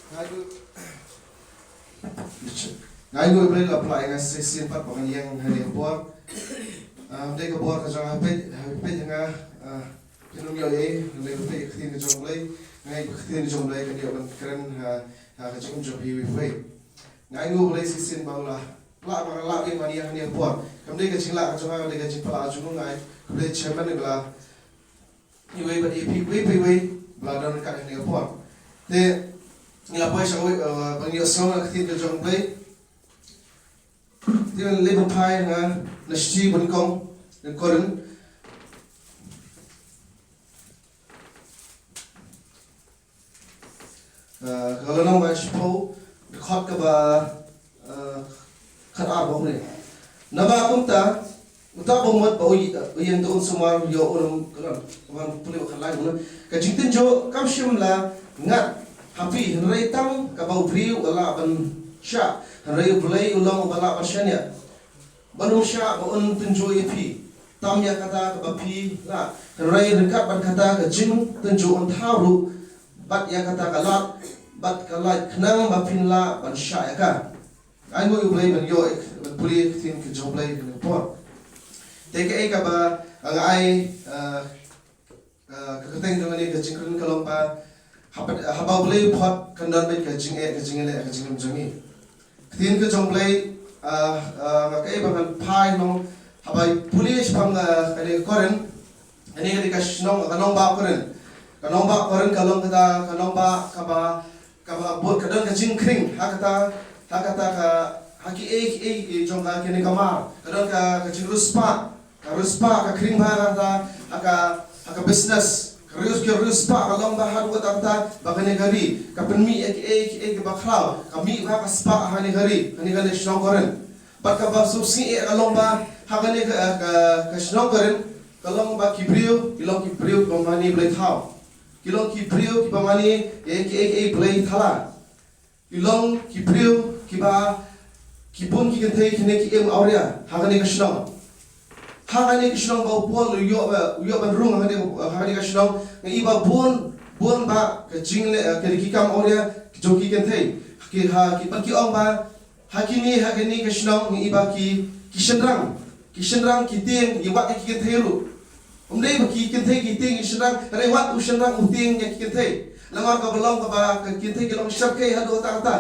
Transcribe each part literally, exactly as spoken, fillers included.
Nga ai nguh, nga ai nguh ïa U Blei la pynlait ïa nga sa shisien pat ba ngan ïeng ha kane ka por. Ah, dei ka por ka jong nga, ha peit, ha peit nga, ah, pynlong ïoh ei, dei ka peit ka ktien ka jong U Blei, nga ai ka ktien ka jong U Blei kan ïoh ban kren ha, ha ka jingim jong phi iwei pa iwei. Nga ai nguh U Blei sa shisien ba u la pynlait ba nga lah ïeng ban ïeng ha kane ka por. Kam dei ka jinglah ka jong nga, dei ka jingpynlait jong u, nga ai khublei chairman ka la iwei bad ïa phi iwei pa iwei ba la don ryngkat ha kane ka por. Te ngi la poi sha kawei, eh, ba ngin ïohsngew ïa ka ktien ka jong U Blei. Te ngan leit ban phai na, na shithi ba nyngkong na Korinth. Eh, ka lynnong ba shiphew, dkhot kaba, eh, khatar ba ong ne. Naba kumta, uta uba mut ba u ï-, u ïeng da un sumar ïoh u nongkyllon. Ka ban pule ba khatlai ne. Ka jingtynjuh kam shym la ngat ha phi, hynrei tang kaba u briew u lah ban shah, hynrei U Blei u long uba lah ban shaniah. Ban ym shah ba un tynjuh ïa phi tam ïa kata kaba phi lah. Hynrei ryngkat bad kata ka jingtynjuh un thaw ruh bad ïa kata ka lad bad ka lait khnang ba phin lah ban shah ïa ka. Ai nguh ïa U Blei ban ïoh, ban pule ïa ka ktien ka jong U Blei ha kane ka por. Te kaei kaba nga ai, eh, Ah, ka kyrteng jong kane ka jingkren ka long ba haba, haba U Blei u phot kan don beit ka jingeh, ka jingïaleh, ka jingim jong ngi. Ka ktien ka jong U Blei, ah, ah, nga kaei ba ngan phai noh, haba pule shaphang, ah, kane ka Korinth, kane ka dei ka shnong, ka nongbah Korinth. Ka nongbah Korinth ka long kata ka nongbah kaba kaba bun, ka don ka jingkhring ha kata, ha kata ka, ha kiei kiei jong ka kane ka mar. Ka don ka, ka jingriewspah, ka riewspah ka khring bha ha kata, ha ka, ha ka business. Ka riew, ka riewspah ka long bha haduh katta katta ba kane ka ri ka pynmih ïa kiei kiei kiba khraw, ka mih bha ka spah ha kane ka ri, kane ka shnong Korinth. Bad kaba sngewsih eh ka long ba ha kane ka, ka, ka shnong Korinth ka long ba ki briew ki long ki briew kiba mane blei thaw. Ki long ki briew kiba mane ïa kiei kiei blei thala. Ki long ki briew kiba, ki bun ki kynthei kine ki im awria ha kane ka shnong. Ha kane ka shnong ba u Paul u ïoh ba, u ïoh ban rung ha kane, ha kane ka shnong, nga i ba bun, bun ba ka jingleh, eh, ka, ki kam awria jong ki kynthei. Ki ha, ki, ki ong ba ha kine, ha kane ka shnong nga i ba ki, ki shynrang, ki shynrang ki tieng ïa wat ki kynthei ruh. Ym dei ba ki kynthei ki tieng ïa ki shynrang, hynrei wat u shynrang u tieng ïa ki kynthei. Namar kaba long kaba ki kynthei ki long shyrkhei haduh katta katta.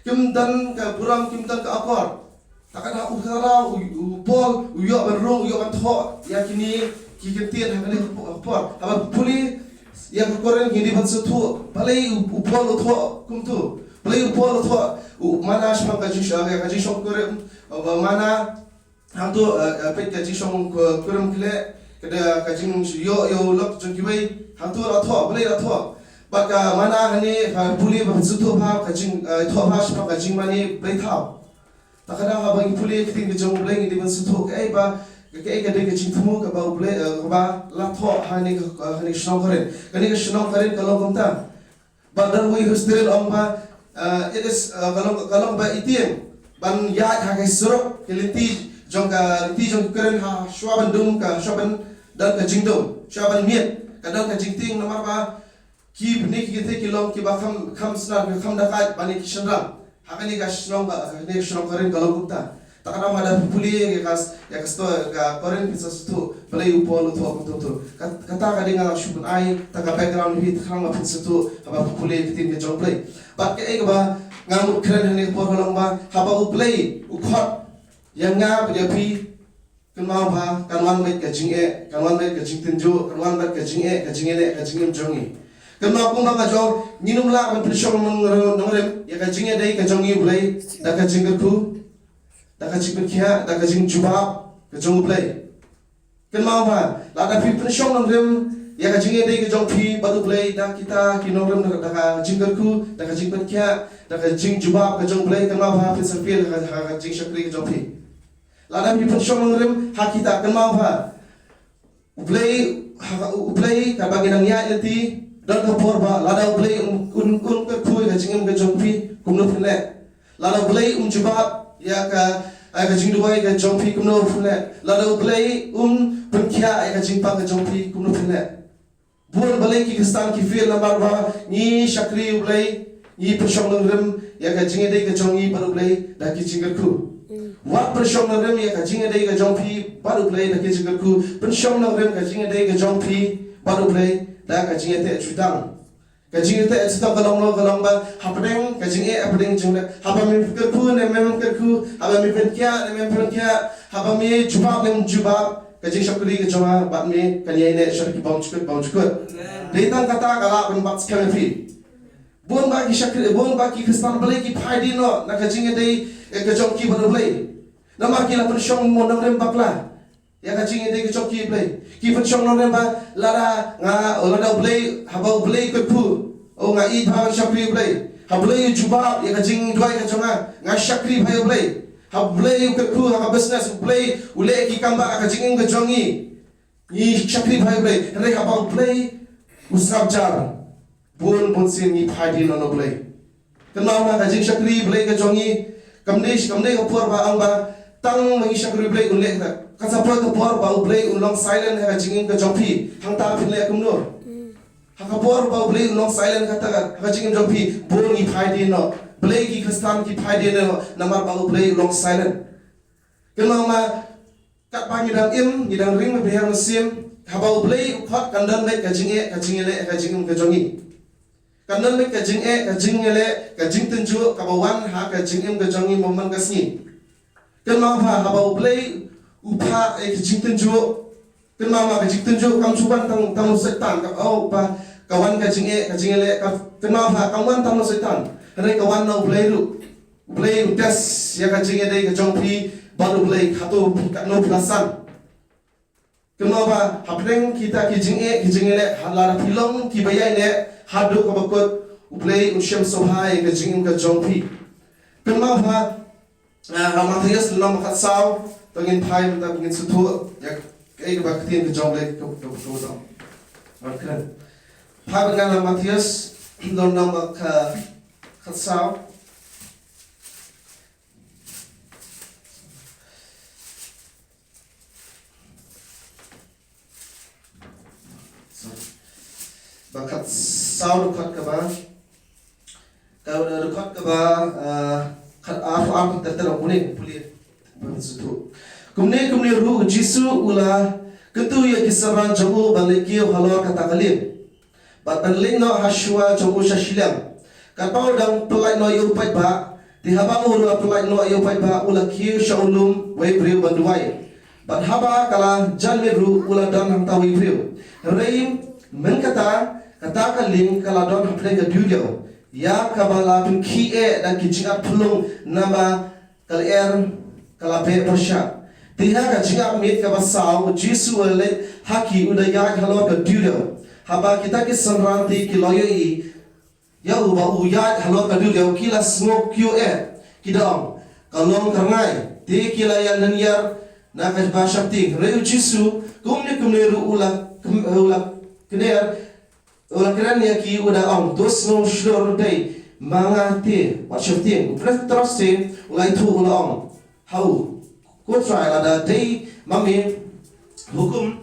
Kim don ka burom, kim don ka akor. Te kata u kata u, u Paul u ïoh ban rung, u ïoh ban thoh ïa kine ki ktien ha kane ka por. Haba pule ïa ka Korinth ngi dei ban sngewthuh balei u, u Paul u thoh kumta. Balei u Paul u thoh, u mana shaphang ka jing, ka jingshong kurim, u mana Hangto, eh, eh, peit ka jingshong, eh, kurim khleh, ka da ka jingïoh, ïoh lok jong kiwei. Hangto la thoh, balei la thoh. Bad ka mana hangne, ka pule ba sngewthuh bha ka jing, eh, thoh bha shaphang ka jingmane blei thaw. Te ka dang haba ngi pule ka ktien ka jong U Blei ngi dei ban sngewthuh kaei ba, kaei ka dei ka jingthmu kaba U Blei, eh, kaba la thoh hangne ka, hangne ka shnong Korinth. Kane ka shnong Korinth ka long kumta. Ba don uwei u historian ong ba, eh, it is, eh, ka long, ka long ba i tieng ban ïaid ha ka surok ka lynti jong ka, lynti jong ka Korinth ha shuwa ban dum ka, shuwa ban don ka jingdum, shuwa ban miet ka don ka jingtieng namar ba kine ki kynthei ki long kiba kham, kham snar, kiba kham dakaid bad ki shynrang. Ha kane ka shnong ka, ha kane ka shnong Korinth ka long kumta. Te ka dang haba phi pule ïa ka, ïa ka sto, ka Korinth phin sa sngewthuh balei u Paul u thoh kumta. Ka, kata ka dei nga la shu pyn-ai, te ka background hi te khnang ba phin sngewthuh haba phi pule ïa ka ktien ka jong U Blei. Bad kaei kaba nga mut kren ha kane ka por ka long ba haba U Blei u khot ïa nga bad ïa phi, kynmaw ba kan wan beit ka jingeh, kan wan beit ka jingtynjuh, kan wan beit ka jingeh, ka jingïaleh, ka jingim jong ngi. Kynmaw kumba nga ong, ngin ym lah ban pynshong nong-, nongrim ïa ka jingïadei ka jong ngi U Blei da ka jingkyrkhu, da ka jingpynkhiah, da ka jingjubab ka jong U Blei. Kynmaw ba lada phi pynshong nongrim ïa ka jingïadei ka jong phi bad U Blei da kita ki nongrim, da ka jingkyrkhu, da ka jingpynkhiah, da ka jingjubab ka jong U Blei, kynmaw ba phin sa fail ha, ha ka jingshakri ka jong phi. Lada phi pynshong nongrim ha kita, kynmaw ba U Blei, ha, U Blei, kaba ngi nang ïaid lynti, don ka por ba lada U Blei un, un, un kyrkhu ïa ka jingim ka jong phi, kumno phin leh? Lada U Blei um jubab ïa ka, ïa ka jingduwai ka jong phi, kumno phin leh? Lada U Blei um pynkhiah ïa ka jingpang ka jong phi, kumno phin leh? Bun balei ki Khristan ki fail namar ba ngi shakri U Blei, Ngi pynshong nongrim ïa ka jingïadei ka jong ngi bad U Blei da ki jingkyrkhu. Wat pynshong nongrim ïa ka jingïadei ka jong phi bad U Blei da ki jingkyrkhu. Pynshong nongrim ka jingïadei ka jong phi bad U Blei da ka jingïateh jutang. Ka jingïateh jutang ka long, ka long ba hapdeng ka jingeh, hapdeng jingeh, haba me kyrkhu ne mem kyrkhu, haba me pynkhiah ne mem pynkhiah, haba me jubab ne mem jubab, ka jingshakri ka jong nga bad me kan ïai neh sha ki bymjukut bymjukut. Dei tang kata ka lah ban bat skhem ïa phi. Bun ba ki shakri, bun ba ki Khristan Blei ki phai dien noh na ka jingïadei, eh, ka jong ki bad U Blei. Namar ki la pynshong nongrim bakla ïa ka jingïadei ka jong ki Blei. Ki pynshong nongrim ba lada nga, lada U Blei, haba U Blei u kyrkhu, o nga ïeit bha ban shakri U Blei. Ha Blei u jubab ïa ka jingduwai ka jong nga, nga shakri bha ïa U Blei. Ha Blei u kyrkhu ha ka business, U Blei u leh ki kam ba ha ka jingim ka jong ngi, ngi shakri bha ïa U Blei. Hynrei haba U Blei u sngap jar, bun bun sien ngi phai dien noh na U Blei. Kynmaw ma ka jingshakri Blei ka jong ngi, kam dei, kam dei ka por ba ong ba tang ma ngi shakri Blei un leh kata. Kan sa poi ka por ba U Blei un long silent ha ka jingim ka jong phi. Hangta phin leh kumno? Ha ka por ba U Blei un long silent kata ha ka jingim jong phi, bun ngi phai dien noh. Blei ki Khristan ki phai dien noh namar ba U Blei un long silent. Kynmaw ma, katba ngi dang im, ngi dang ring biang mynsiem, haba U Blei u khot kan don beit ka jingeh, ka jingïaleh, ka jingim ka jong ngi. Kan don beit ka jingeh, ka jingïaleh, ka jingtynjuh kaba wan ha ka jingim ka jong ngi mynta ka sngi. Kynmaw ba haba U Blei u phah ïa ka jingtynjuh, kynmaw ma ka jingtynjuh kam shu wan tang, tang u Soitan, ka, oh, ba ka wan ka jingeh, ka jingïaleh, ka, kynmaw ba kam wan tang u Soitan. Hynrei ka wan na U Blei ruh. U Blei u test ïa ka jingïadei ka jong phi bad U Blei, hato phi katno phi la san. Kynmaw ba hapdeng kita ki jingeh, ki jingeh leh, ha lada phi long kiba ïaineh haduh kaba kut, U Blei un shem sngewbha ïa ka jingim ka jong phi. Kynmaw ba, ah, ha Mathaios lynnong ba khatsaw, to ngin phai mynta ngin sngewthuh ïa kaei kaba ka ktien ka jong U Blei ka, ka, ka, ka, ka, ka, Phai bad nga na Mathaios lynnong ba kha, khatsaw. Ba khatsaw dkhot kaba, ka dkhot kaba, ah, khat, arphew ar ter ter, kumne, pule. Kumne, kumne ruh u Jisu u la kyntu ïa ki synran jong u ban leit kiew halor kata ka lieng, bad ban leit noh ha shuwa jong u sha shiliang. Katba u dang pyllait noh ïa u paidbah, te haba u la pyllait noh ïa u paidbah, u la kiew sha u lum wei briew ban duwai. Bad haba ka la jan miet ruh, u la don hangta wei briew. Hynrei mynta kata, kata ka lieng ka la don hapdeng ka diewdiaw, ïa kaba la pynkhih eh da ki jingat phyllung, naba ka lyer ka la beh pyrshah. Te ha ka jingap miet kaba saw, u Jisu u la leit ha ki, u da ïaid halor ka diewdiaw. Haba kita ki synran te ki la ïohi ïa u ba u ïaid halor ka diewdiaw, ki la sngewkyiuh eh, ki da ong, ka long ka rngai. Te ki la ïalynñiar na kaba sheptieng. Hynrei u Jisu kumne kumne ruh u la km-, u la kner, u la kren ïa ki, u da ong, to sngew shlur dei ma nga te, wat sheptieng. U Petros te u la ïathuh, u la ong ha u, ko Trai, lada dei ma me, hukum,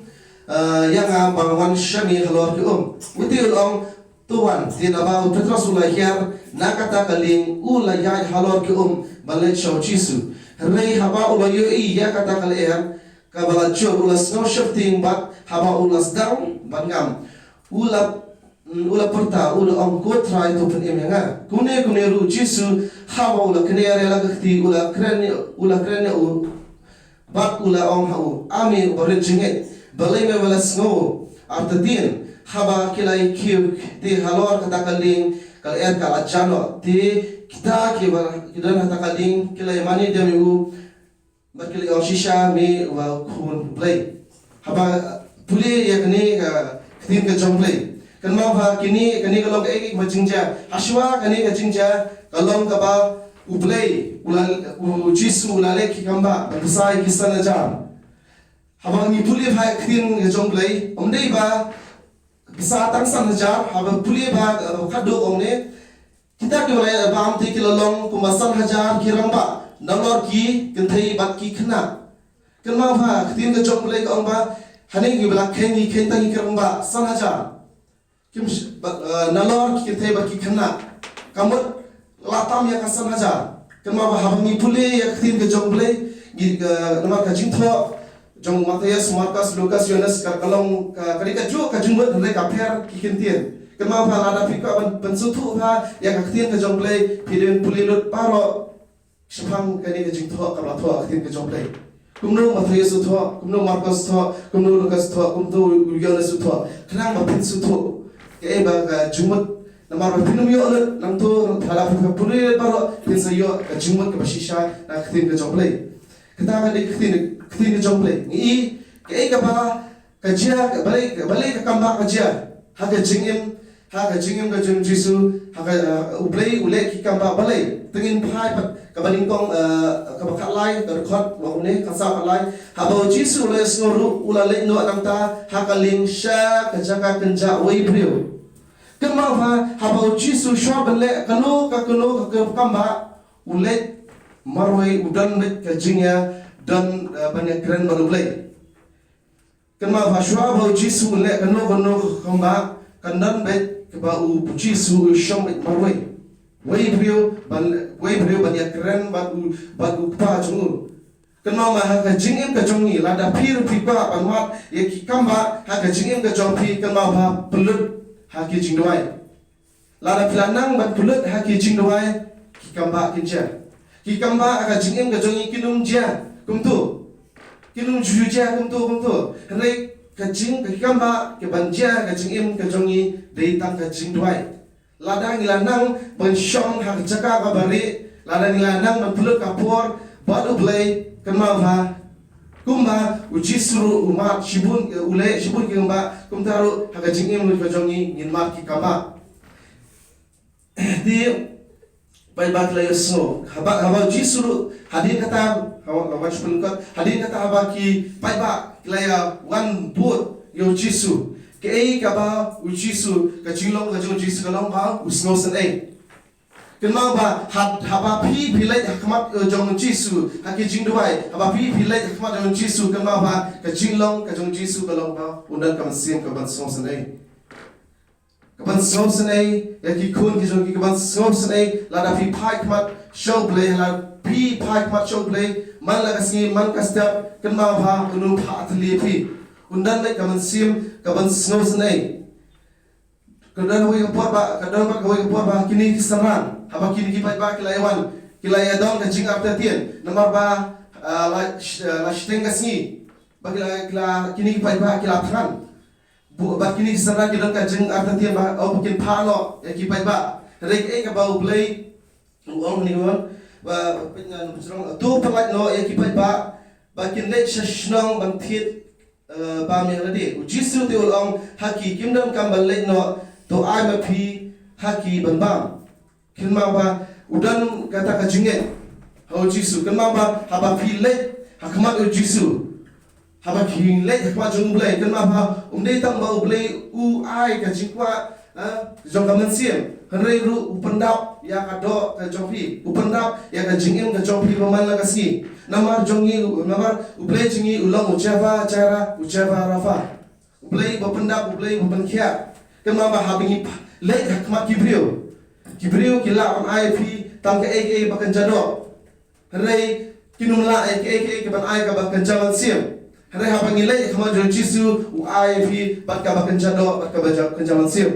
eh, ïa nga ban wan sha me halor ki um. U te u la ong, to wan. Te naba u Petros u la hiar na kata ka lieng, u la ïaid halor ki um ban leit sha u Jisu. Hynrei haba u la ïohi ïa kata ka lyer kaba la jur, u la sngew sheptieng, bad haba u la sdang ban ngam, u la, mm, u la pyrta, u la ong, ko Trai, to pynim ïa nga. Kumne kumne ruh u Jisu, haba u la kner ïa la ka kti, u la kren, u la kren ïa u, bad u la ong ha u, a me uba rit jingngeit, balei me ba la sngew artatien? Haba ki la ïa kiew te halor kata ka lieng, ka lyer ka la jan noh. Te kita kiba ki don ha kata ka lieng ki la ïa mane dem ïa u, bad ki la ong, shisha me uba u Khun Blei. Haba pule ïa kane ka ktien ka jong U Blei, kynmaw ba kine, kane ka long kaei kaba jingjia. Hashuwa kane ka jingjia ka long kaba U Blei u la, u Jisu u la leh ki kambah ban bsa ïa ki san hajar. Haba ngi pule ba ha ka ktien ka jong U Blei, ym dei ba bsa tang san hajar, haba pule ba, eh, khatduh ong ne, kita kiba la ïa bam te ki la long kumba san hajar ki rangbah, nalor ki kynthei bad ki khynnah. Kynmaw ba ha ka ktien ka jong U Blei ka ong ba hangne kiba la kheiñ, ngi kheiñ tang ïa ki rangbah san hajar. Kim sh-, bad, eh, nalor ki kynthei bad ki khynnah. Ka mut la tam ïa ka san hajar. Kynmaw ba haba ngi pule ïa ka ktien ka jong U Blei, ngi, eh, namar ka jingthoh jong Mathaios, Markos, Lukas, Ïoannis, ka, ka long ka, ka dei kajuh ka jingmut, hynrei ka pher ki kyntien. Kynmaw ba lada phi kwah ban, ban sngewthuh bha ïa ka ktien ka jong U Blei, phi dei ban pule lut baroh shaphang kane ka jingthoh kaba la thoh ka ktien ka jong U Blei. Kumno Mathaios u thoh, kumno Markos thoh, kumno Lukas thoh, kumno u Ïoannis u thoh. Khnang ba phin sngewthuh kaei ba ka jingmut, namar ba phin ym ïoh lut, nangta lada phi pule baroh phin sa ïoh ka jingmut kaba shisha na ka ktien ka jong U Blei. Kata ka dei ka ktien, ka ktien ka jong U Blei. Ngi i kaei kaba ka jia, balei, balei ka kambah ka jia ha ka jingim, ha ka jingim ka jong U Jisu, ha ka, uh, U Blei u leh ki kambah balei. Te ngin phai pat kaba nyngkong, uh, kaba khatlai, ka dkhot ba une, khatsaw khatlai. Haba U Jisu u la ïohsngew ruh, u la leit noh nangta ha ka lieng sha ka jaka kynjah wei briew. Kynmaw ba haba U Jisu shuwa ban leh kano ka kano ka kambah, u leit marwei, u don beit ka jingïadon, uh, ban ïakren bad U Blei. Kynmaw ba shuwa ba U Jisu u leh kano kano ka kambah, kan don beit kaba U Jisu u shong beit marwei. Wei briew ban, wei briew ban ïakren bad u, bad U Kpa jong u. Kynmaw ba ha ka jingim ka jong ngi, lada phi ruh phi kwah ban wad ïa ki kambah ha ka jingim ka jong phi, kynmaw ba pynlut ha ki jingduwai. Lada phi la nang ban pynlut ha ki jingduwai, ki kambah kin jia. Ki kambah ha ka jingim ka jong ngi kin ym jia kumto. Kin ym ju jia kumto, kumto. Hynrei ka jing, ki kambah kiban jia ha ka jingim ka jong ngi dei tang ka jingduwai. Lada ngi la nang ban shong ha ka jaka kaba rieh, lada ngi la nang ban pynlut ka por bad U Blei, kynmaw ba kumba U Jisu ruh u mad shibun, u leh shibun ki kambah, kumta ruh ha ka jingim ka jong ngi ngin mad ki kambah. Te paidbah ki la ïohsngew. Haba, haba U Jisu ruh, hadien kata, haba, haba shu pynlong kat, hadien kata haba ki paidbah ki la ïa wan bud ïa U Jisu. Kaei kaba U Jisu, ka jinglong ka jong U Jisu ka long ba u sngewsynei. Kynmaw ba ha, haba phi, phi leit ha khmat, eh, jong U Jisu ha ki jingduwai, haba phi, phi leit ha khmat jong U Jisu, kynmaw ba ka jinglong ka jong U Jisu ka long ba un don ka mynsiem kaban sngewsynei. Kaban sngewsynei ïa ki khun ki jong ki, kaban sngewsynei lada phi phai khmat sha U Blei, lada phi phai khmat sha U Blei man la ka sngi man ka step, kynmaw ba un ym phah thylli ïa phi. Un don beit ka mynsiem kaban sngewsynei. Ka don kawei ka por ba, ka don bad kawei ka por ba kine ki synran, haba kine ki paidbah ki la ïa wan, ki la ïa don ka jingartatien namar ba, ah, la, sh-, ah, la shiteng ka sngi. Ba ki la, ki la, kine ki paidbah ki la thngan. Bad kine ki synran ki don ka jingartatien ba, oh, ba kin phah noh ïa ki paidbah. Hynrei kaei kaba U Blei u ong hangne, ba, ba, to pynlait noh ïa ki paidbah ba kin leit sha shnong ban thied, eh, bam ïa lade. U Jisu te u la ong ha ki, kim donkam ban leit noh, to ai ma phi ha ki ban bam. Kynmaw ba u don kata ka jingngeit ha U Jisu. Kynmaw ba haba phi leit ha khmat U Jisu, haba phi leit ha khmat jong U Blei, kynmaw ba um dei tang ba U Blei u ai ka jingkwah, ha, jong ka mynsiem, hynrei ruh u pyndap ïa ka doh ka jong phi, u pyndap ïa ka jingim ka jong phi ba man la ka sngi. Namar jong ngi, namar U Blei jong ngi u long u Jehovah Jireh, u Jehovah Rapha. U Blei uba pyndap, U Blei uba pynkhiah. Kynmaw ba haba ngi leit ha khmat ki briew, ki briew ki lah ban ai phi tang kaei kaei ba kynja doh. Hynrei kin ym lah ïa kaei kaei kaban ai kaba kynja mynsiem. Hynrei haba ngi leit ha khmat jong U Jisu, u ai phi bad kaba kynja doh bad kaba ja-, kynja mynsiem.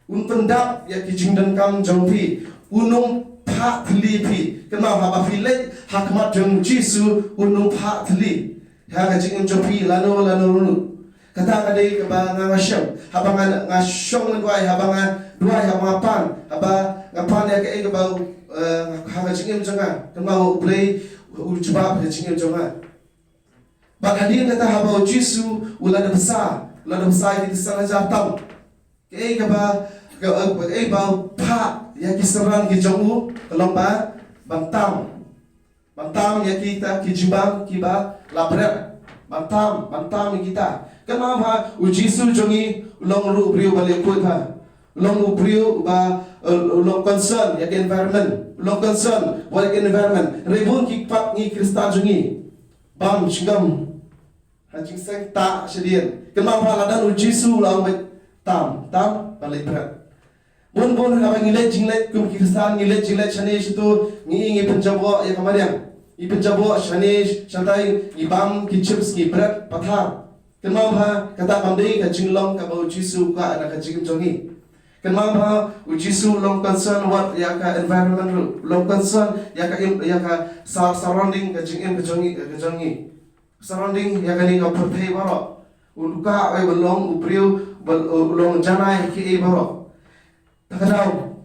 Un pyndap ïa ki jingdonkam jong phi. Un ym phah thylli phi. Kynmaw haba phi leit ha khmat jong U Jisu, un ym phah thylli ha ka jingim jong phi lano lano ruh. Kata ka dei kaba nga, nga shem. Haba nga, nga shong nga duwai, haba nga duwai, haba nga pan, haba nga pan ïa kaei kaba, eh, ha ka jingim jong nga, kynmaw U Blei u jubab ha ka jingim jong nga. Bad hadien kata haba U Jisu u la da bsa, u la da bsa ïa ki san hajar tam. Kaei kaba, ka, eh, kaei ba phah ïa ki synran ki jong u ka long ba ban tam. Ban tam ïa kita ki jingbam kiba la bret. Ban tam, ban tam ïa kita. Kynmaw ba U Jisu jong ngi u long ruh u briew ba leh kut ba. U long u briew ba, eh, u long concern ïa ka environment. U long concern ïa ka environment. Hynrei bun ki pat ngi Khristan jong ngi bam shnong ha jingseng tah shadien. Kynmaw ba la don U Jisu u la ong beit tam, tam, ba leh bret. Bun bun haba ngi leit jingleit kum ki Khristan, ngi leit jingleit shane shato, ngi ngi pynjaboh ïa ka mariang. Ngi pynjaboh shane shatai, ngi bam ki chips, ngi bret, pathar. Kynmaw ba kata kam dei ka jinglong kaba u Jisu u kwah na ka jingim jong ngi. Kynmaw ba u Jisu u long concern wat ïa ka environment ruh, u long concern ïa ka im, ïa ka sur-, surrounding ka jingim ka jong ngi, ka jong ngi. Surrounding ïa kane ka pyrthei baroh. U kwah ba long u briew ba, u long janai ha kiei baroh. Te ka daw,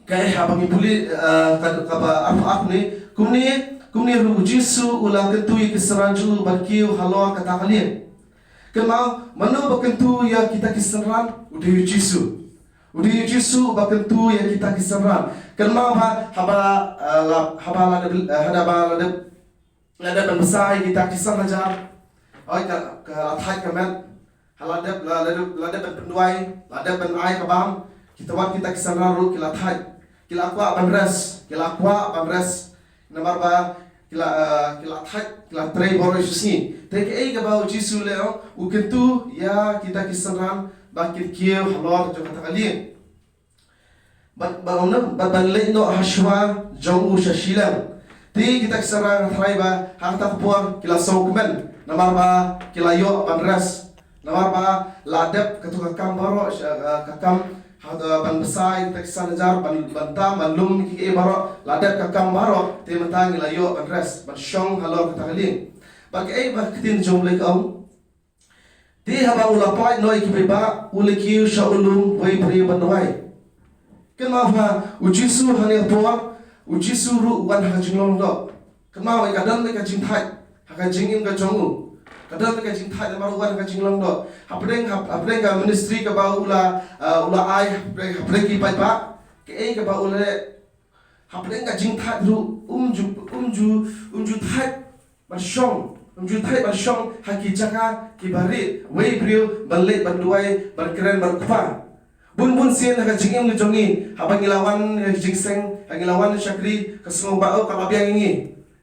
kaei haba ngi pule, eh, ka, kaba arphew ar ne, kumne, kumne ruh u Jisu u la kyntu ïa ki synran jong u ban kiew halor kata ka lieng. Kynmaw, mano ba kyntu ïa kita ki synran? U dei u Jisu. U dei u Jisu ba kyntu ïa kita ki synran. Kynmaw ba haba, eh, la, haba la dep, eh, haba la dep, la dep ban bsa ïa kita ki san hajar. Oi, ka, ka la thait ka met. Ha la dep, la, la dep, la dep ban pynduwai, la dep ban ai ka bam. Kita wat kita ki synran ruh ki la thait. Ki la kwah ban rest, ki la kwah ban rest. Namar ba ki la, eh, ki la thait, ki la trei baroh shi sngi. Te kaei kaba u Jisu u leh, u kyntu ïa kita ki synran ba kin kiew halor jong kata ka lieng. Bad, bad, bad, bad ban leit noh ha shuwa jong u sha shiliang. Te kita ki synran nga tharai ba ha kata ka por ki la sngewkmen. Namar ba ki la ïoh ban rest. Namar ba la dep kato ka kam baroh, sha, eh, ka kam, ha, eh, ban bsa ïa kita ki san hajar, ban, ban tam, ban lum kiei kiei baroh, la dep ka kam baroh, te mynta ngi la ïoh ban rest, ban shong halor kata ka lieng. Bad kaei ba ka ktien jong U Blei ka ong? Te haba u la pait noh ïa ki paidbah, u la kiew sha u lum wei briew ban duwai. Kynmaw ba u Jisu ha kane ka por, u Jisu ruh u wan ha ka jinglong doh. Kynmaw, ka don beit ka jingthait ha ka jingim ka jong u. Ka don beit ka jingthait namar u wan ha ka jinglong doh. Hapdeng, hap-, hapdeng ka ministry kaba u la, uh, u la ai hapdeng, hapdeng ki paidbah. Kaei kaba u la leh? Hapdeng ka jingthait ruh um ju, um ju, um ju thait ban shong, um ju thait ban shong ha ki jaka kiba rieh, wei briew ban leit ban duwai, ban kren, ban kpa. Bun bun sien ha ka jingim ka jong ngi, haba ngi la wan ha ka jingseng, ha ngi la wan shakri, ka sngew ba, oh, ka la biang ïa ngi.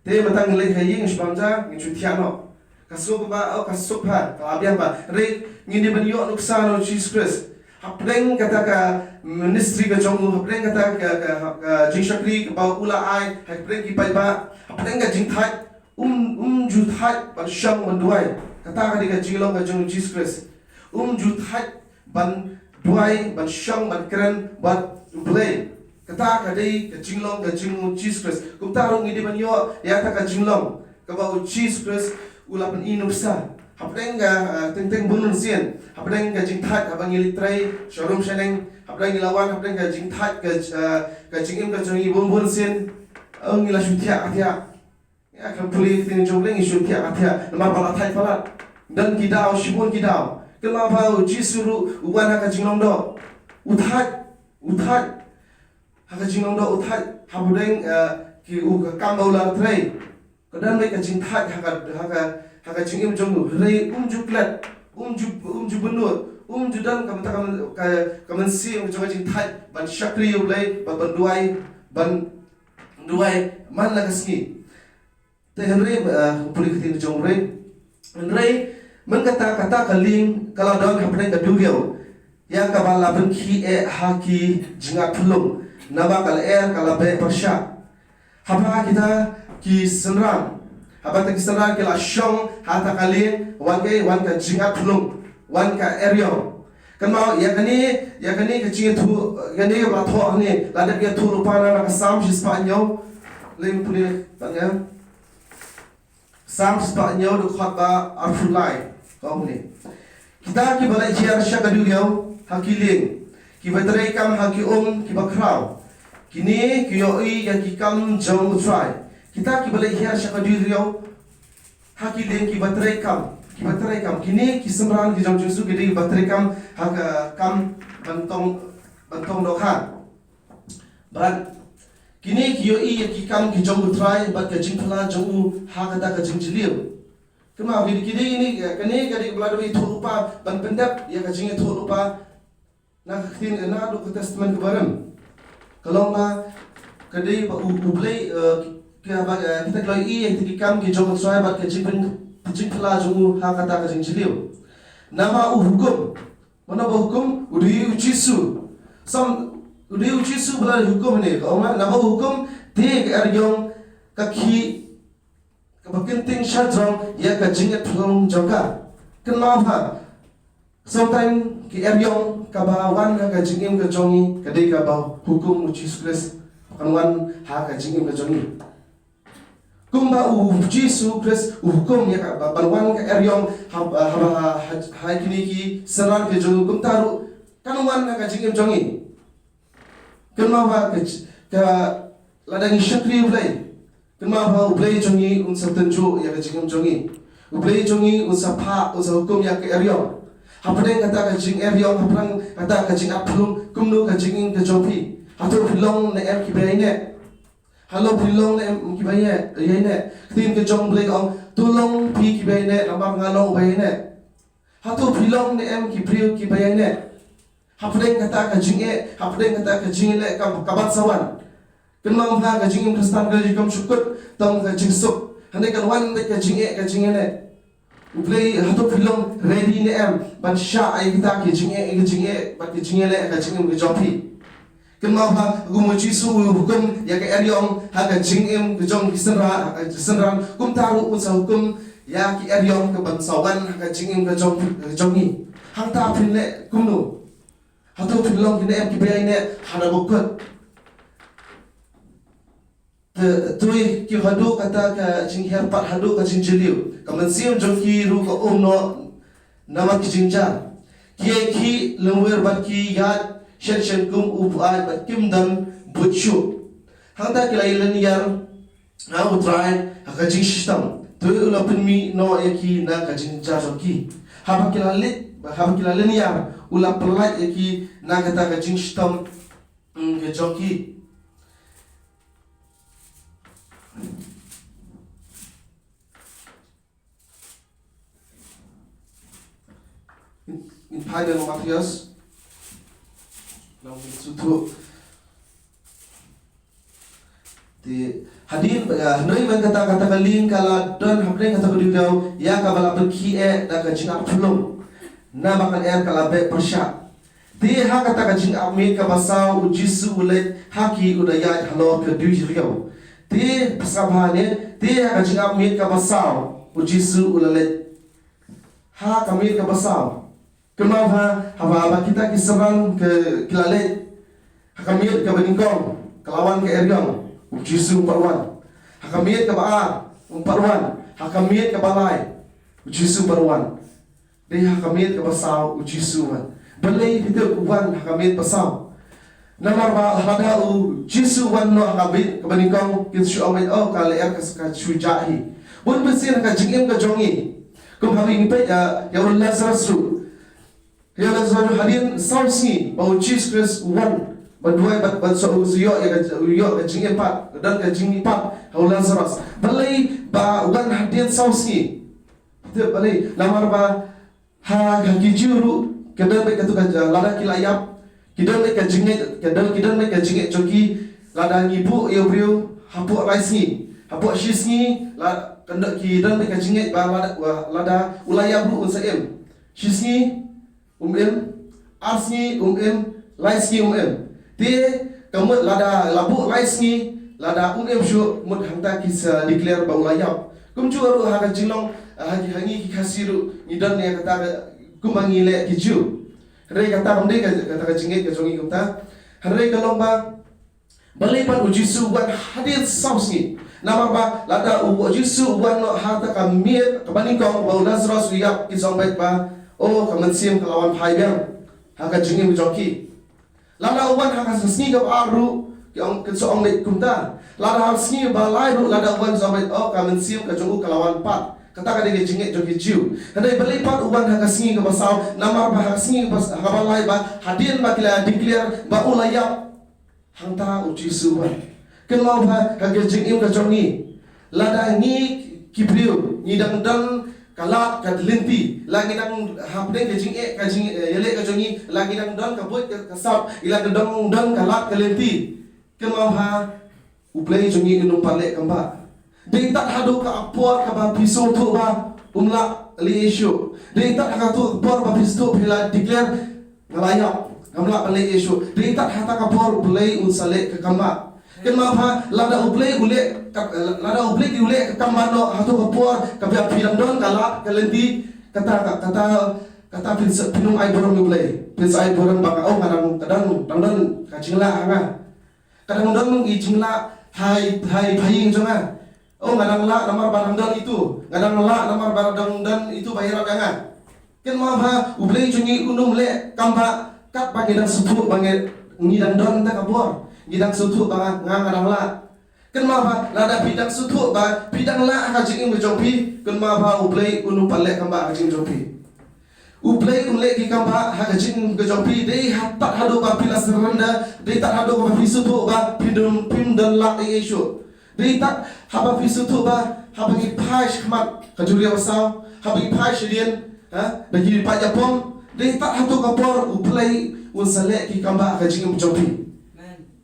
Te mynta ngi leit ha ïing, ngi shu bam ja, ngi shu thiah noh. Ka sngew ba, oh, ka suk bha, ka la biang bha. Hynrei ngi dei ban ïoh nuksa na u Jisu Khrist. Hapdeng kata ka ministry ka jong u, hapdeng kata ka, ka, ka jingshakri kaba u la ai, hapdeng ki paidbah, hapdeng ka jingthait, um, um ju thait ban shong ban duwai. Kata ka dei ka jinglong ka jong u Jisu Khrist. Um ju thait ban duwai, ban shong, ban kren bad U Blei. Kata ka dei ka jinglong ka jong u Jisu Khrist. Kumta ruh ngi dei ban ïoh ïa kata ka jinglong kaba u Jisu Khrist u la pyni nuksa. Hapdeng ka, ah, teng teng bun sien, hapdeng ka jingthait, haba ngi leit trei sha rum sha neng, hapdeng ngi la wan, hapdeng ka jingthait, ka, ah, ka jingim ka jong ngi bun bun sien, oh, ngi la shu thiah ka thiah. Ïa, ka pule ka ktien jong U Blei, ngi shu thiah ka thiah namar ba la thait palat. Don ki daw, shibun ki daw. Kynmaw ba u Jisu ruh u wan ha ka jinglong doh. U thait, u thait ha ka jinglong doh, u thait hapdeng, eh, ki, u, ka kam ba u la trei. Ka don beit ka jingthait ha ka, ha ka, ha ka jingim jong u. Hynrei um ju klet, um ju, um ju bynnud, um ju don ka, ka, ka, ka mynsiem jong ka jingthait ban shakri ïa U Blei, ban, ban duwai, ban duwai man la ka sngi. Te hynrei, eh, pule ka ktien jong U Blei. Hynrei, mynkata, kata ka lieng ka la don hapdeng ka duriaw ïa kaba la pynkhih eh ha ki jngat phyllung, naba ka lyer ka la beh pyrshah. Haba kita ki synran, haba kita ki synran ki la shong ha kata ka lieng, wan ka, wan ka jngat phyllung, wan ka eriaw. Kynmaw, ïa kane, ïa kane ka jingïathuh, kane kaba la thoh hangne, la dep ïathuh lypa na ka Salm shispah hynñiew. Leit pule pat ïa Salm shispah hynñiew, dkhot ba arphew lai. Ka ong kumne: Kita kiba leit hiar sha ka duriaw ha ki lieng, kiba trei kam ha ki um kiba khraw, kine ki ïohi ïa ki kam jong U Trai. Kita kiba leit hiar sha ka duriaw ha ki lieng, kiba trei kam, kiba trei kam. Kine ki synran ki jong u Jisu ki dei kiba trei kam ha ka kam ban tong, ban tong dohkha. Bad kine ki ïohi ïa ki kam ki jong U Trai bad ka jingphylla jong u ha kata ka jingjylliew. Kynmaw, ki, ki dei, kine, kane ka dei kaba la dei ïathuh lypa, ban pyndep ïa ka jingïathuh lypa na ka ktien, naduh ka Testament kaba rim. Ka long ba ka dei ba U, U Blei, eh, ki, ki, ba, eh, kita ki la ïohi ïa kita ki kam ki jong U Trai bad ka jingpyn, jingphylla jong u ha kata ka jingjylliew. Naba u hukum, mano ba hukum? U dei u Jisu. Sam, U dei u Jisu ba la hukum ne, ka ong ba, naba u hukum te ka eriong ka khih kaba kynting shajrong ïa ka jingïathlong jong ka. Kynmaw ba, sometimes ka eriong kaba wan ha ka jingim ka jong ngi ka dei kaba hukum u Jisu Khrist kan wan ha ka jingim ka jong ngi. Kumba u Jisu Khrist u hukum ïa ka ba, ban wan ka eriong ha, ha, ha, ha, ha kine ki synran ki jong u, kumta ruh kan wan ha ka jingim jong ngi. Kynmaw ba ka, ka lada ngi shakri U Blei, kynmaw ba U Blei jong ngi un sa tynjuh ïa ka jingim jong ngi. U Blei jong ngi un sa phah, un sa hukum ïa ka eriong. Hapdeng kata ka jingeriong, hapdeng kata ka jingarphlung, kumno ka jingim ka jong phi? Hato phi long ne em kiba ïaineh? Hato phi long ne em kiba ïaineh? Ïaineh. Ktien ka jong U Blei ka ong, to long phi kiba ïaineh namar nga long uba ïaineh. Hato phi long ne em ki briew kiba ïaineh? Hapdeng kata ka jingeh, hapdeng kata ka jingeh ka, ka ban sa wan. Kynmaw ba ka jingim Khristan ka jingim shu kut tang ka jingsuk. Hynrei kan wan bad ka jingeh, ka jingeh. U Blei, hato phi long ready ne em ban shah ïa kita ki jingeh, ki jingeh, bad ki jingeh leh ka jingim ka jong phi. Kynmaw ba kum u Jisu u hukum ïa ka eriong ha ka jingim ka jong ki synra, ha ka synran, kumta ruh un sa hukum ïa ki eriong ka ban sa wan ha ka jingim ka jong, ka jong ngi. Hangta phin leh kumno? Hato phin long kine em kiba ïaineh hana ba kut? Te, tui ki haduh kata ka jinghiar pat haduh ka jingjylliew. Ka mynsiem jong ki ruh ka um noh namar ki jingjia. Ki ïai khih lynwiar bad ki ïaid shen shen kum u buaid bad kim don buit shuh. Hangta ki la ïalehniar ha U Trai ha ka jingshitom. Te u la pynmih noh ïa ki na ka jingjia jong ki. Haba ki la leit, haba ki la lehniar, u la pyllait ïa ki na kata ka jingshitom, mm, ka jong ki. Ngin phai biang Mathaios. Nang ngin sngewthuh. Te hadien, eh, hynrei man kata, kata ka lieng ka la don hapdeng kata ka duriaw ïa kaba la pynkhih eh da ka jingarphlung. Naba kan er ka la beh pyrshah. Te ha kata ka jingap miet kaba saw u Jisu u leit ha ki, u da ïaid halor ka duriaw. Te pyrshah bha ne, te ha ka jingap miet kaba saw u Jisu u la leit ha ka miet kaba saw. Kynmaw ba, haba, ba kita ki synran ki, ki la leit ha ka miet kaba nyngkong, ka la wan ka eriong, u Jisu um pat wan. Ha ka miet kaba ar, um pat wan. Ha ka miet kaba lai, u Jisu um pat wan. Dei ha ka miet kaba saw u Jisu u wan. Balei phi tip u wan ha ka miet ba saw? Namar ba lada u Jisu u wan noh ha ka miet kaba nyngkong, kin shu ong beit, oh, ka lyer ka, ka shu jah hi. Bun bun sien ha ka jingim ka jong ngi, kum haba ngi peit ïa, ïa u Lazarus ruh. Ïa u Lazarus, hadien saw sngi ba u Jisu Khrist u wan ban duwai, ban, ban sa u ïoh ïa ka, ïoh ka jingim pat, don ka jingim pat ha u Lazarus. Balei ba u wan hadien saw sngi? Te balei? Namar ba ha, ha ki Jiw ruh, ki don beit katto ka, lada ki la ïap, ki don beit ka jingngeit, ki don, ki don beit ka jingngeit jong ki, lada ngi buh ïa u briew hapoh lai sngi, hapoh shi sngi, la, ki don, ki don beit ka jingngeit ba lada, ba lada u la ïap ruh un sa im. Shi sngi um im, ar sngi um im, lai sngi um im. Te ka mut lada la buh lai sngi, lada um im shuh, mut hangta ki sa declare ba u la ïap. Kumjuh ruh ha ka jinglong, ha ki, ha ngi ki Khasi ruh ngi don ïa kata ka, kumba ngi leh ki Jiw. Hynrei kata kam dei ka, kata ka jingngeit ka jong ngi kumta. Hynrei ka long ba, balei pat u Jisu u wan hadien saw sngi? Namar ba lada u Jisu u wan noh ha kata ka miet kaba nyngkong ba u Lazarus u ïap, kin sa ong beit ba, oh, ka mynsiem ka la wan phai biang ha ka jingim ka jong ki. Lada u wan ha ka sngi kaba ar ruh, ki ong, kin sa ong beit kumta. Lada ha sngi ba lai ruh, lada u wan, sa ong beit, oh, ka mynsiem ka jong u ka la wan pat. Kata ka dei ka jingngeit jong ki Jiw. Hynrei balei pat u wan ha ka sngi kaba saw? Namar ba ha ka sngi kaba, kaba lai ba, hadien ba ki la declare ba u la ïap, hangta u Jisu u wan. Kynmaw ba ha ka jingim ka jong ngi, lada ngi ki briew ngi dang don ka lad ka lynti, la ngi dang hapdeng ka jingeh, ka jing, eh, ïaleh ka jong ngi, la ngi dang don ka buit ka, ka sap, la ngi dang don ka lad ka lynti, kynmaw ba U Blei jong ngi un ym pat leh kam bah. Dei tad haduh ka por kaba phi sngewthuh ba um lah leh ïa shuh. Dei tad ha kato ka por ba phi sngewthuh, phi la declare, nga la ïap. Ngam lah ban leh ei shuh. Dei tad hata ka por U Blei un sa leh ka kam ba. Kynmaw ba lada U Blei u leh ka, lada U Blei u leh ka kam ba noh hato ka por kaba phi dang don ka lad ka lynti kata ka, kata kata phin sa phin ym ai burom ïa U Blei. Phin sa ai burom ba ka, oh, nga dang, ka dang, dang don ka jinglah ha nga. Ka dang don i jinglah ha i, ha i paying jong nga. Oh, nga dang lah namar ba dang don itu. Nga dang lah namar ba dang don itu ba ïarap ïa nga. Kynmaw ba U Blei jong ngi un ym leh kam ba katba ngi dang sngewthuh ba ngi, ngi dang don ta ka bor. Ngi dang sngewthuh ba nga, nga dang lah. Kynmaw ba lada phi dang sngewthuh ba phi dang lah ha ka jingim ka jong phi, kynmaw ba U Blei un ym pat leh kam ba ha ka jingim jong phi. U Blei un leh ki kam ba ha ka jingim ka jong phi, dei ha tad haduh ba phi la surrender, dei tad haduh ba phi sngewthuh ba phi dum, phim don lad ei ei shuh. Dei tad haba phi sngewthuh ba haba ngi phai shakhmat ka jingriewsaw, haba ngi phai shadien, ha, da ki paid ïapom, dei tad hato ka por U Blei un sa leh ki kam ba ha ka jingim jong phi.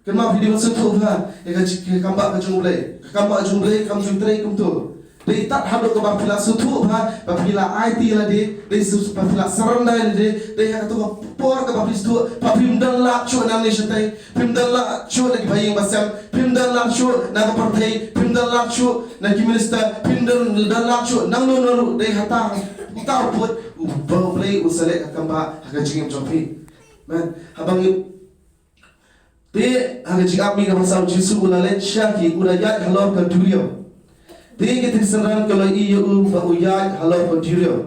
Kynmaw phi dei ban sngewthuh ba ïa ka jing, ka kam ba ka jong U Blei. Ka kam ba ka jong U Blei kam ju trei kumto. Dei tad haduh kaba phi la sngewthuh ba, ba phi la aiti ïa lade, dei su, ba phi la surrender ïa lade, dei ha kato ka por kaba phi sngewthuh ba phim don lad shuh nangne shatei, phim don lad shuh na ki bahaïing bahasem, phim don lad shuh na ka pyrthei, phim don lad shuh na ki minister, phim don, don lad shuh nangno nangno, dei hata, uta u pud, U Blei un sa leh ka kam ba ha ka jingim jong phi. Amen. Haba ngi Te ha ka jingap mih kaba saw U Jisu u la leit sha ki, u la ïaid halor ka duriaw. Te ki trai synran ki la ïohi ïa u ba u ïaid halor ka duriaw.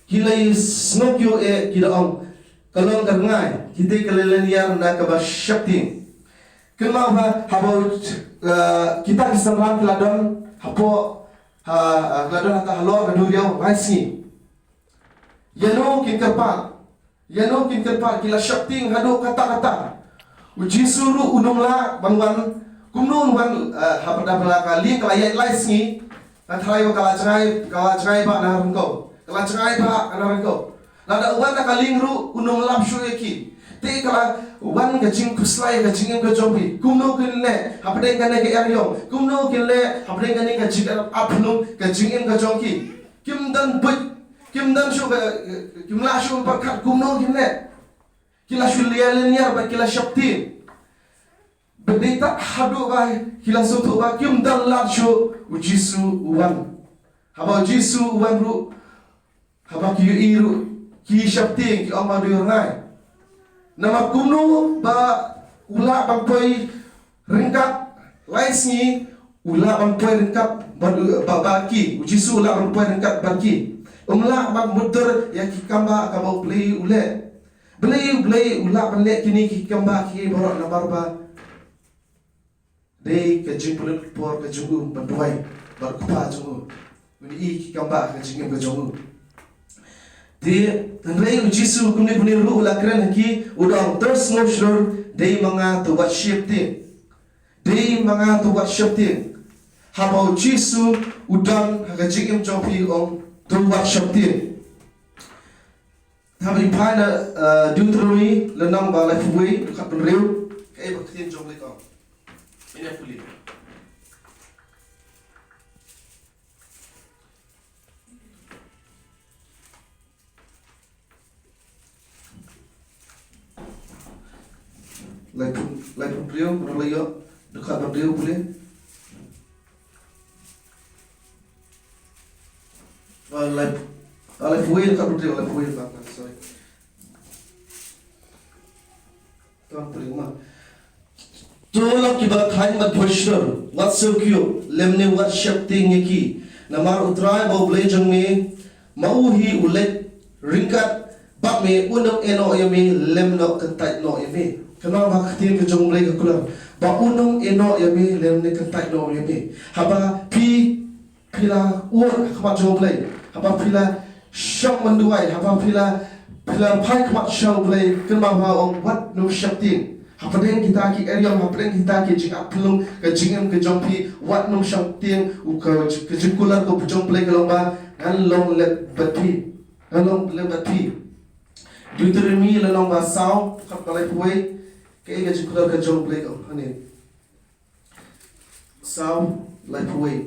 Ki la ïasnoh ïa u, ki da ong, ka long ka rngai. Kita ki la lynñiar na kaba sheptieng. Kynmaw ba haba, eh, kita ki synran ki la don hapoh, ha, ki la don hata halor ka duriaw lai sngi. Ïano kin kyrpad? Ïano kin kyrpad? Ki la sheptieng haduh katta katta. U Jisu ruh un ym lah ban wan, kumno un wan, eh, haba da la ka lieng ka la ïaid lai sngi. Nga tharai ba ka la jngai, ka la jngai ba na ryngkew. Ka la jngai ba na ryngkew. Lada u wan da ka lieng ruh un ym lap shuh ïa ki. Te ka la wan ka jingkhuslai ka jingim ka jong phi. Kumno kin leh hapdeng kane ka eriong? Kumno kin leh hapdeng kane ka jingïarap ap pynlong ka jingim ka jong ki? Kim don buit, kim don shuh, eh, kim lah shuh pyrkhat kumno kim leh. Ki la shu lynñiar lynñiar bad ki la sheptieng. Bad dei tad haduh ba ki la sngewthuh ba kim don lad shuh, U Jisu u wan. Haba U Jisu u wan ruh, haba ki ïohi ruh, ki sheptieng, ki ong ba u dei u rngai. Namar kumno ba u lah ban poi ryngkat lai sngi, u lah ban poi ryngkat bad, ba, bad ki. U Jisu u lah ban poi ryngkat bad ki. Um lah ban mutdur ïa ki kam ba kaba U Blei u leh. Balei, Blei u lah ban leh kine ki kam ba kiei baroh namar ba dei ka jingpynlut por ka jong u ban duwai bad u Kpa jong u. Ban ïohi ki kam ba ka jingim ka jong u. Te hynrei U Jisu kumne kumne ruh u la kren ha ki, u da ong, to sngewshlur, dei ma nga, to wat sheptieng. Dei ma nga, to wat sheptieng. Haba U Jisu u don ha ka jingim jong phi, u ong, to wat sheptieng. Te haba ngi phai na, eh, Deuteronomi lynnong ba laiphew wei, dkhot ba hynriew, kaei ba ka ktien jong U Blei ka ong? Ngin ïa pule. Laiphew, laiphew hynriew, kumno la ïoh, dkhot ba hynriew pule. Ah, laiphew, ah, laiphew wei, dkhot ba hynriew, laiphew wei, sorry. Tang pyrshah ma. To long kiba thaiñ bad bhoish shlur, wat siew kyiuh, lymne wat sheptieng ïa ki. Namar U Trai ba U Blei jong me, ma u hi u leit ryngkat bad me, un ym ïehnoh ïa me, lymne kyntait noh ïa me. Kane ba ka ktien ka jong U Blei ka kular. Ba un ym ïehnoh ïa me, lymne kyntait noh ïa me. Haba phi phi la wan ha khmat jong U Blei, haba phi la shong ban duwai, haba phi la, phi la phai khmat jong U Blei, kynmaw ba u ong wat nym sheptieng. Hapdeng kita ki eriong, hapdeng kita ki jingap pynlong ka jingim ka jong phi, wat nym sheptieng, u ka, ka jingkular ka jong U Blei ka long ba ngan long lem bad phi. Ngan long lem bad phi. Deuteronomi lynnong ba saw, dkhot ba laiphew wei, kaei ka jingkular ka jong U Blei ka ong hangne. Saw, laiphew wei.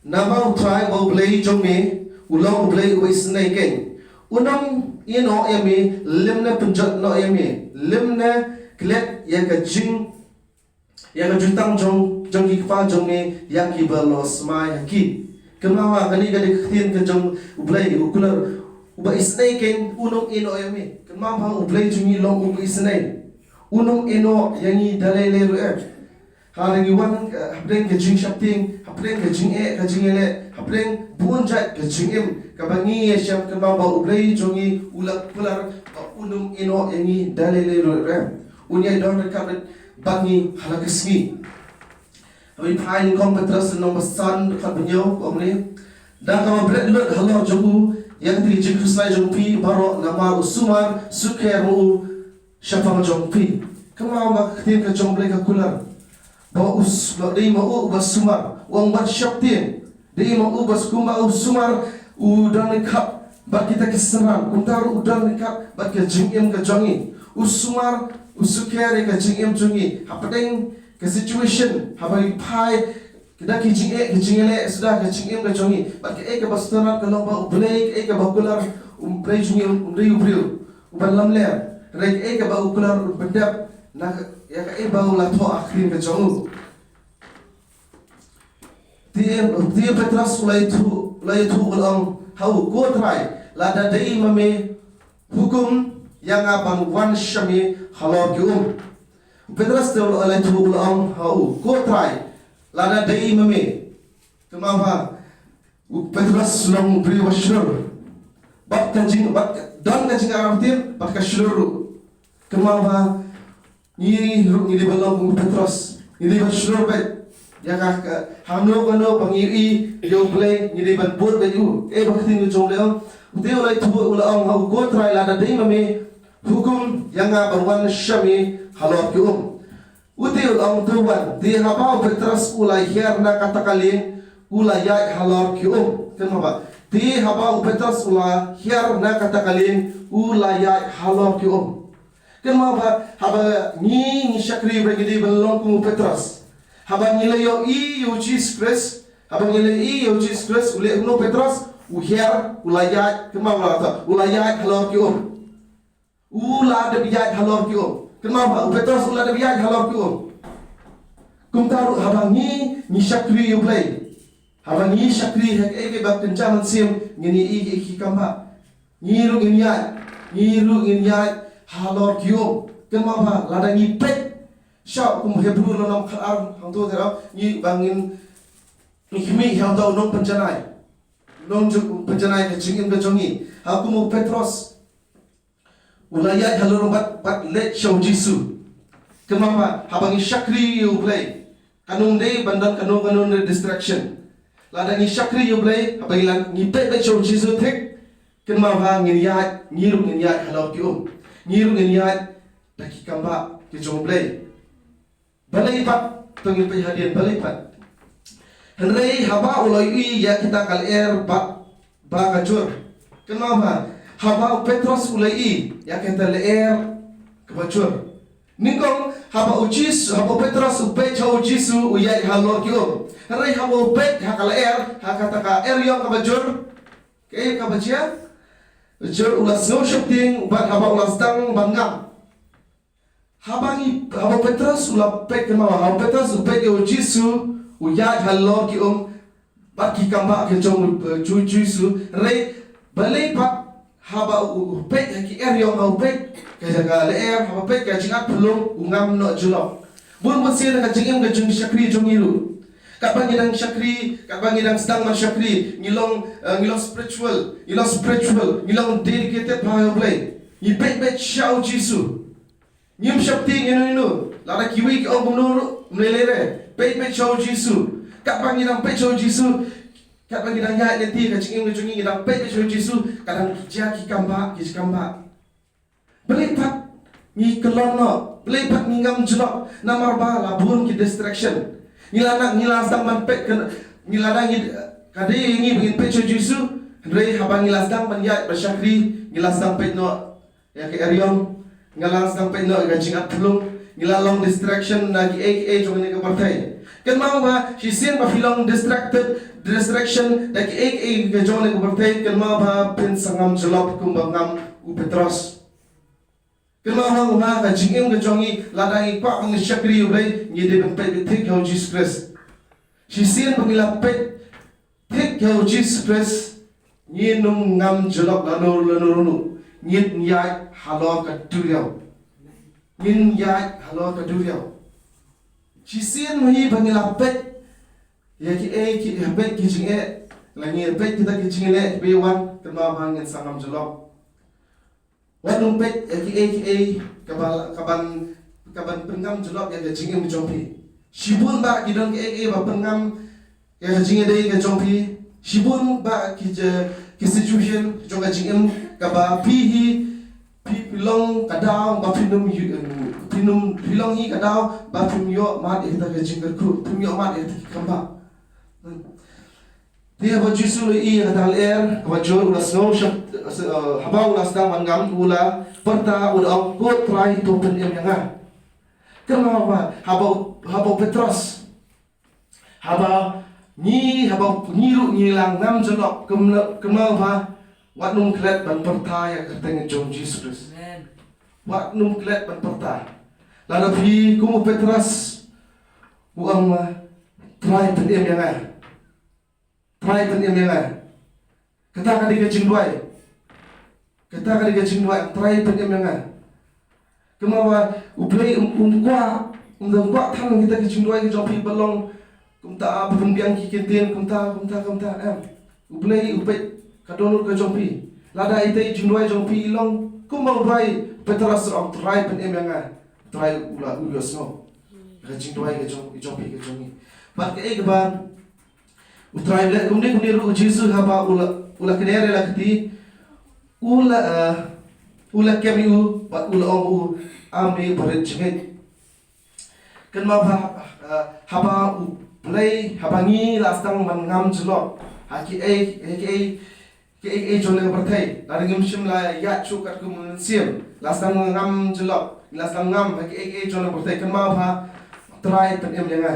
Naba U Trai ba U Blei jong me, u long U Blei uba isynei keiñ. Un ym ïehnoh ïa me, lymne pynjot noh ïa me, lymne klet ïa ka jing, ïa ka jutang jong, jong ki kpa jong me ïa kiba la smai ha ki. Kynmaw ha kane ka dei ka ktien ka jong U Blei, u kular, uba isynei keiñ un ym ïehnoh ïa me. Kynmaw ha U Blei jong ngi long uba isynei. Un ym ïehnoh ïa ngi da lei lei ruh em. Haba ngi wan, eh, hapdeng ka jingsheptieng, hapdeng ka jingeh, ka jingïaleh, hapdeng bun jait ka jingim kaba ngi ïashem, kynmaw ba U Blei jong ngi u la kular ba un ym ïehnoh ïa ngi da lei lei ruh em. Un ïai don ryngkat bad ngi ha la ka sngi. Haba ngi phai nyngkong Petros lynnong ba san dkhot ba hynñiew ka ong ne, da kaba bret lut halor jong u ïa ka jingkhuslai jong phi baroh namar u sumar sukher ma u shaphang jong phi. Kynmaw ba ka ktien ka jong U Blei ka kular ba u s-, ba dei ma u uba sumar, u ong ban sheptieng. Dei ma u ba s-, kumba u sumar u don ryngkat bad kita ki synran, kumta ruh u don ryngkat bad ka jingim ka jong ngi. U sumar, u sukher ïa ka jingim jong ngi hapdeng ka situation, haba ngi phai da ki jingeh, ki jingïaleh, suda ka jingim ka jong ngi. Bad kaei kaba sngewtynnat ka long ba U Blei, kaei kaba kular, U Blei jong ngi um dei u briew uban lamler. Hynrei kaei kaba u kular un pyndep na ka, ïa kaei ba u la thoh ha ka ktien ka jong u. Te, te Petros u la ïathuh, u la ïathuh u la ong ha u, ko Trai, lada dei ma me, hukum ïa nga ban wan sha me halor ki um. Petros te u la ïathuh u la ong ha u, ko Trai, lada dei ma me. Kynmaw ba u Petros u long u briew ba shlur. Bad ka jing, bad ka, don ka jingartatien bad ka shlur ruh. Kynmaw ba ngi ruh ngi dei ban long kum u Petros. Ngi dei ban shlur beit ïa ka, ka, hangno kano ba ngi ïohi ïa U Blei, ngi dei ban bud beit ïa u. Eh, ba ka ktien ka jong U Blei ong. Te u la ïathuh u la ong ha u, ko Trai, lada dei ma me, hukum ïa nga ban wan sha me halor ki um. U te u la ong, to wan. Te haba u Petros u la hiar na kata ka lieng, u la ïaid halor ki um. Kynmaw ba, te haba u Petros u la hiar na kata ka lieng, u la ïaid halor ki um. Kynmaw ba haba ngi, ngi shakri ba ngi dei ban long kum u Petros. Haba ngi la ïohi ïa u Jisu Khrist, haba ngi la ïohi ïa u Jisu Khrist, u leh kumno u Petros? U hiar, u la ïaid, kynmaw ba la, u la ïaid halor ki um. U la dep ïaid halor ki um. Kynmaw ba u Petros u la dep ïaid halor ki um. Kumta ruh haba ngi, ngi shakri ïa U Blei, haba ngi shakri ha kaei kaei ba kynja mynsiem, ngin ïohi ki kam ba ngi ruh ngin ïaid, ngi ruh ngin ïaid halor ki um. Kynmaw ba lada ngi peit sha kum Hebru lynnong khatar hangto te, ngi ba ngin, ngi khmih hangto u nongpynjanai, nongpynjanai ka jingim ka jong ngi. Ha kum u Petros u la ïaid halor bad, bad leit sha u Jisu. Kynmaw ba haba ngi shakri ïa U Blei, kan ym dei ban don kano kano distraction. Lada ngi shakri ïa U Blei, haba ngi la, ngi peit beit sha u Jisu thik, kynmaw ba ngin ïaid, ngi ruh ngin ïaid halor ki um. Ngi ruh ngin ïaid da ki kam ba ki jong U Blei. Balei pat, to ngin peit hadien, balei pat? Hynrei haba u la ïohi ïa kita ka lyer bad ba ka jur. Kynmaw ba haba u Petros u la ïohi ïa kita lyer kaba jur. Nyngkong haba u Jisu, haba u Petros u peit ha u Jisu u ïaid halor ki um. Hynrei haba u peit ha ka lyer, ha kata ka eriong kaba jur, kaei kaba jia? Jur, u la sngew sheptieng bad haba u la sdang ban ngam. Haba ngi, haba Petros u la peit, kynmaw, haba Petros u peit ïa u Jisu u ïaid halor ki um bad ki kam ba ki jong u, eh, Ju-, Jisu, hynrei balei pat haba u, u peit ha ki eriong, haba u peit ka jaka lyer, haba peit ka jingat phyllung, u ngam noh julok. Bun bun sien ha ka jingim ka jingshakri jong ngi ruh. Katba ngi dang shakri, katba ngi dang sdang ban shakri, ngi long, eh, ngi long spiritual, ngi long spiritual, ngi long dedicated bha ïa U Blei. Ngi peit beit sha u Jisu. Ngim sheptieng ïano ïano. Lada kiwei ki ong kumno ruh, ym lei lei re. Peit beit sha u Jisu. Katba ngi dang peit sha u Jisu, katba ngi dang ïaid lynti ka jingim ka jong ngi, ngi dang peit beit sha u Jisu, ka dang jia ki kam ba, ki kam ba. Balei pat ngi kyllon noh, balei pat ngi ngam julok, namar ba la bun ki distraction. Ngi la nang, ngi la sdang ban peit, ngi la nang, ngi, ka dei ngi ba ngin peit sha u Jisu, hynrei haba ngi la sdang ban ïaid ban shakri, ngi la sdang peit noh ïa ka eriong, ngi la sdang peit noh ïa ka jingat phyllung, ngi la long distraction na kiei kiei jong kane ka pyrthei. Kynmaw ba shisien ba phi long distracted, distraction da kiei kiei ka jong kane ka pyrthei, kynmaw ba phin sa ngam julok kumba ngam u Petros. Kynmaw ha ka jingim ka jong ngi, lada ngi kwah ban shakri ïa U Blei, ngi dei ban peit beit thik ïa u Jisu Khrist. Shisien ba ngi la peit thik ïa u Jisu Khrist, ngin ym ngam jyllop lano lano ruh. Ngin ïaid halor ka duriaw. Ngin ïaid halor ka duriaw. Shisien hi ba ngi la peit ïa kiei kiei, peit ki jingeh, la ngi peit kita ki jingeh kiba wan, kynmaw ba ngin sa ngam jyllop. Wat nym peit ïa kiei kiei kaba, kaban, kaban pynngam jyllop ïa ka jingim jong phi. Shibun ba ki don kiei kiei ba pynngam ïa ka jingïadei ka jong phi. Shibun ba ki je, ki situation jong ka jingim kaba phi hi, phi, phi long ka daw ba phin ym ïoh, phin ym, phi long hi ka daw ba phim ïoh mad ïa kita ka jingkyrkhu, phim ïoh mad ïa kita ki kambah. Te haba u Jisu u la ïohi ïa kata ka lyer kaba jur, u la sngew shah, eh, haba u la sdang ban ngam, u la pyrta, u la ong, "Ko Trai, to pynim ïa nga." Kynmaw ba haba, haba u Petros, haba ngi, haba ngi ruh ngi la ngam jyllop, kynmaw, kynmaw ba wat nym klet ban pyrta ïa ka kyrteng jong u Jisu Khrist. Amen. Wat nym klet ban pyrta. Lada phi kum u Petros, u ong, "Trai, pynim ïa nga." Trai, pynim ïa nga. Kata ka dei ka jingduwai. Kata ka dei ka jingduwai, Trai, pynim ïa nga. Kynmaw ba U Blei um, um kwah, um dang kwah tang kita ki jingduwai ki jong phi ba long kumta, ba pynbiang ki kyntien kumta, kumta, kumta, em. U Blei u peit ka dohnud ka jong phi. Lada ita i jingduwai jong phi i long kumba u duwai u Petros, ong, "Trai, pynim ïa nga." Trai u la, u ïohsngew ka jingduwai ka jong, ka jong phi, ka jong ngi. Bad kaei kaba u Trai u leh kumne, kumne ruh u Jisu haba u la, u la kner ïa la kti, u la, eh, u la kem ïa u bad u la ong ïa u, "A me barit jingngeit." Kynmaw ba, eh, haba U Blei, haba ngi la sdang ban ngam jyllop ha kiei, ha kiei, kiei kiei jong ka pyrthei, lada ngim shym la ïaid shuh katkum u Mynsiem, la sdang ngam jyllop, la sdang ngam ha kiei kiei jong ka pyrthei, kynmaw ba, "Trai, pynim ïa nga."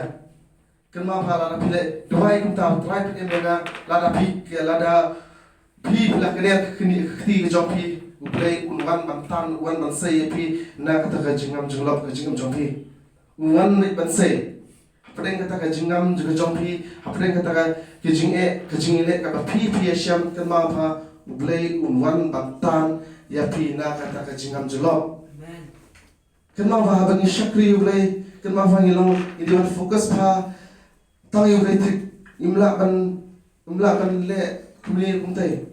Kynmaw ba lada phi leh duwai kumta, "Trai, pynim ïa nga," lada phi, lada phi, phi la kner ka kti, ka kti ka jong phi, U Blei un wan ban tan, un wan ban sei ïa phi na kata ka jingngam jyllop ka jingim jong phi. Un wan ban sei. Hapdeng kata ka jingngam ka jong phi, hapdeng kata ka, ka jingeh, ka jingeh kaba phi, phi ïashem, kynmaw ba U Blei un wan ban tan ïa phi na kata ka jingngam jyllop. Amen. Kynmaw ba haba ngi shakri U Blei, kynmaw ba ngi long, ngi dei ban focus ba tang ïa U Blei thik, ngim lah ban, ngim lah ban leh kumne kumtai.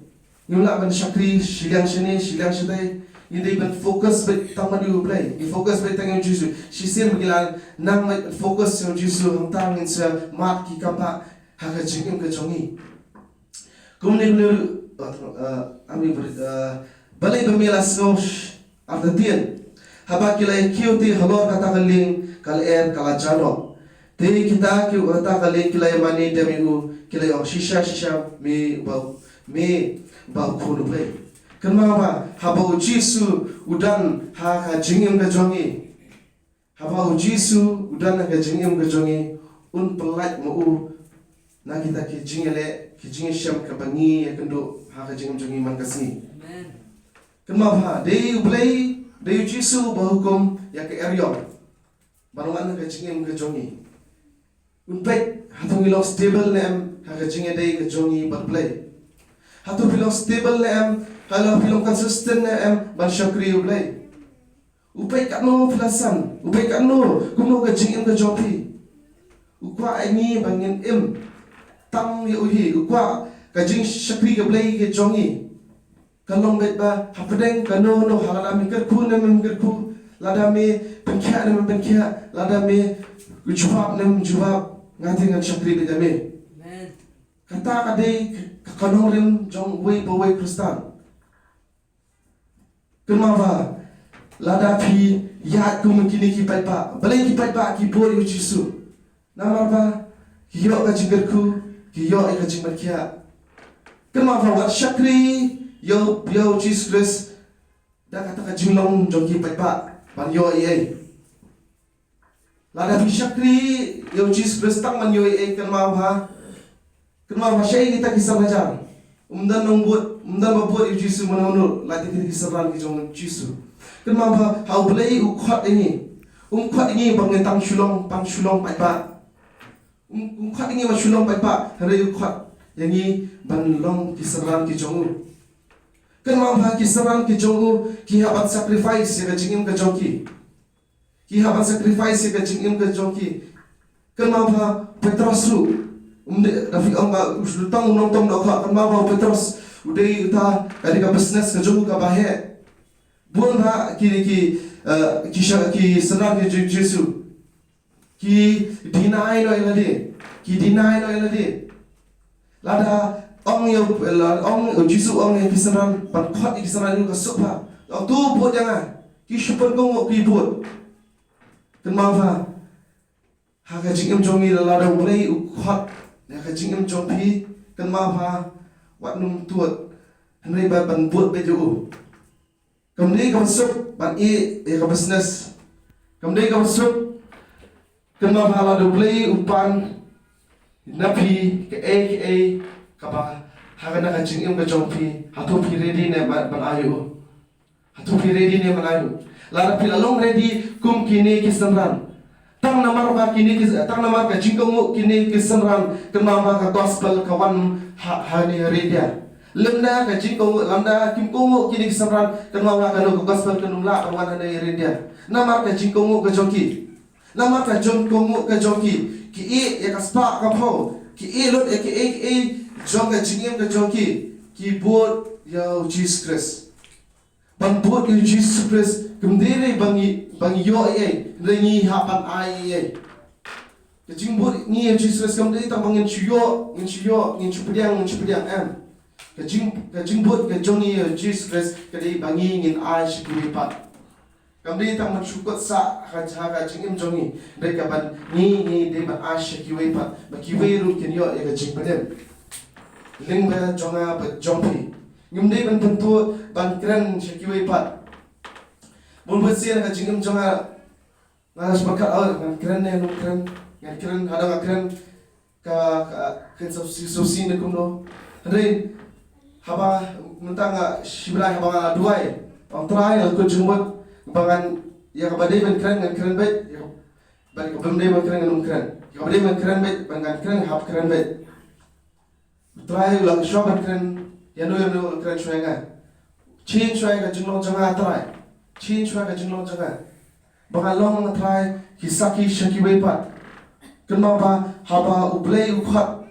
Ngim lah ban shakri shiliang shane, shiliang shatai. Ngi dei ban focus beit tang ban ïa U Blei. Ngi focus beit tang ïa U Jisu. Shisien ba ngi la nang beit focus ïa U Jisu, hangta ngin sa mad ki kambah ha ka jingim ka jong ngi. Kumne kumne ruh, uh, uh, ami bri-, uh, balei ba me la sngew sh-, artatien? Haba ki la ïa kiew te halor kata ka lieng, ka lyer ka la jah noh. Te kita kiba ha kata ka lieng ki la ïa mane dem ïa u, ki la ïa ong, "Shisha, shisha, me ba, me ba u Khun U Blei." Kynmaw ba haba U Jisu u don ha ka jingim ka jong ngi, haba U Jisu u don ha ka jingim ka jong ngi, un pyllait ma u na kita ki jingïaleh, ki jingïashem kaba ngi ïakynduh ha ka jingim jong ngi man ka sngi. Amen. Kynmaw ba dei U Blei, dei U Jisu ba hukum ïa ka eriong ban wan ha ka jingim ka jong ngi. Un peit hato ngi long stable ne em ha ka jingïadei ka jong ngi bad U Blei. Hato phi long stable ne em, hato phi long consistent ne em ban shakri U Blei. U peit katno phi la san, u peit katno, kumno ka jingim ka jong phi. U kwah ïa ngi ba ngin im tang ïa u hi, u kwah ka jingshakri ka Blei ka jong ngi. Ka long beit ba hapdeng kano kano, ha lada me kyrkhu ne mem kyrkhu, lada me pynkhiah ne mem pynkhiah, lada me jubab ne mem jubab, nga te ngan shakri beit ïa me. Amen. Kata ka dei ka, ka nongrim jong uwei pa uwei Khristan. Kynmaw ba lada phi ïaid kum kine ki paidbah, balei ki paidbah ki bud ïa u Jisu? Namar ba ki ïoh ka jingkyrkhu, ki ïoh ïa ka jingpynkhiah. Kynmaw ba wat shakri ïa u, ïa u Jisu Khrist da kata ka jinglong jong ki paidbah ban ïoh ei ei. Lada phi shakri ïa u Jisu Khrist tang ban ïoh ei ei, kynmaw ba, kynmaw ba shaei kita ki san hajar? Um don nongbud, um don ba bud ïa u Jisu mano mano, la dei ki synran ki jong u Jisu. Kynmaw ba ha u Blei u khot ïa ngi. Um khot ïa ngi ba ngin tang shu long, pan shu long paidbah. Um, um khot ïa ngi ba shu long paidbah, hynrei u khot ïa ngi ban long ki synran ki jong u. Kynmaw ba ki synran ki jong u ki hap ban sacrifice ïa ka jingim ka jong ki. Ki hap ban sacrifice ïa ka jingim ka jong ki. Kynmaw ba Petros ruh, um dei, da phi ong ba u shu tang u nongtong dohkha, kynmaw ba Petros u dei uta, ka dei ka business ka jong u kaba heh. Bun ba ki, ki, eh, ki sha, ki synran ki jong u Jisu ki deny noh ïa lade. Ki deny noh ïa lade. Lada ong ïa u, la ong u Jisu ong ïa ki synran, ban khot ïa ki synran ïa u ka suk ba, ong, to bud ïa nga. Ki shu pynkohnguh ki bud. Kynmaw ba ha ka jingim jong ngi, lada u Blei u khot ïa ka jingim jong phi, kynmaw ba wat nym tuid, hynrei ba ban bud beit ïa u. Kam dei kaba suk ban ïeh ïa ka business. Kam dei kaba suk. Kynmaw ba lada u Blei u pan na phi kaei kaei kaba ha kane ka jingim ka jong phi, hato phi ready ne ban, ban ai ïa u? Hato phi ready ne ban ai ïa u? Lada phi la long ready kum kine ki synran, tang namar ba kine ki, tang namar ka jingkohnguh kine ki synran, kynmaw ba ka gospel ka wan ha, ha ne ha India. Lymda ka jingkohnguh, lymda kim kohnguh kine ki synran, kynmaw ba kano ka gospel kan ym lah ban wan ha ne ha India. Namar ka jingkohnguh ka jong ki. Namar ka jingkohnguh ka jong ki. Ki ïeh ïa ka spah ka phew. Ki ïeh lut ïa kiei kiei jong ka jingim ka jong ki. Ki bud ïa u Jisu Khrist. Ban bud ïa u Jisu Khrist kam dei re ba ngi, ba ngi ïoh ei ei, hynrei ngi hap ban ai ei ei. Ka jingbud ngi ïa u Jisu Khrist kam dei tang ba ngin shu ïoh, ngin shu ïoh, ngin shu pdiang, ngin shu pdiang, em. Ka jing, ka jingbud ka jong ngi ïa u Jisu Khrist ka dei ba ngi ngin ai sha kiwei pat. Kam dei tang ban shu kut sah ha ka, ha ka jingim jong ngi, hynrei ka ban ngi, ngi dei ban ai sha kiwei pat, ba kiwei ruh kin ïoh ïa ka jingpynim. Lyngba jong nga bad jong phi. Ngim dei ban pyntuh ban kren sha kiwei pat. Bun bun sien ha ka jingim jong nga, nga la shu pyrkhat, oh, ngan kren ne ngam kren, ngan kren, haduh nga kren ka, ka, kan sngewsih, sngewsih ne kumno. Hynrei haba mynta nga shim rai, haba nga duwai, ong Trai, nga kut jingmut ba ngan, ïa kaba dei ban kren ngan kren beit, ïa kaba ym dei ban kren ngan ym kren. Ïa kaba dei ban kren beit, ban ngan kren, hap kren beit. Trai, u la shuwa ban kren ïano ïano, u la kren shuwa ïa nga. Change shuwa ïa ka jinglong jong nga, Trai. Change shuwa ïa ka jinglong jong nga. Ba ngan long, Trai, ki sakhi sha kiwei pat. Kynmaw ba haba U Blei u khot,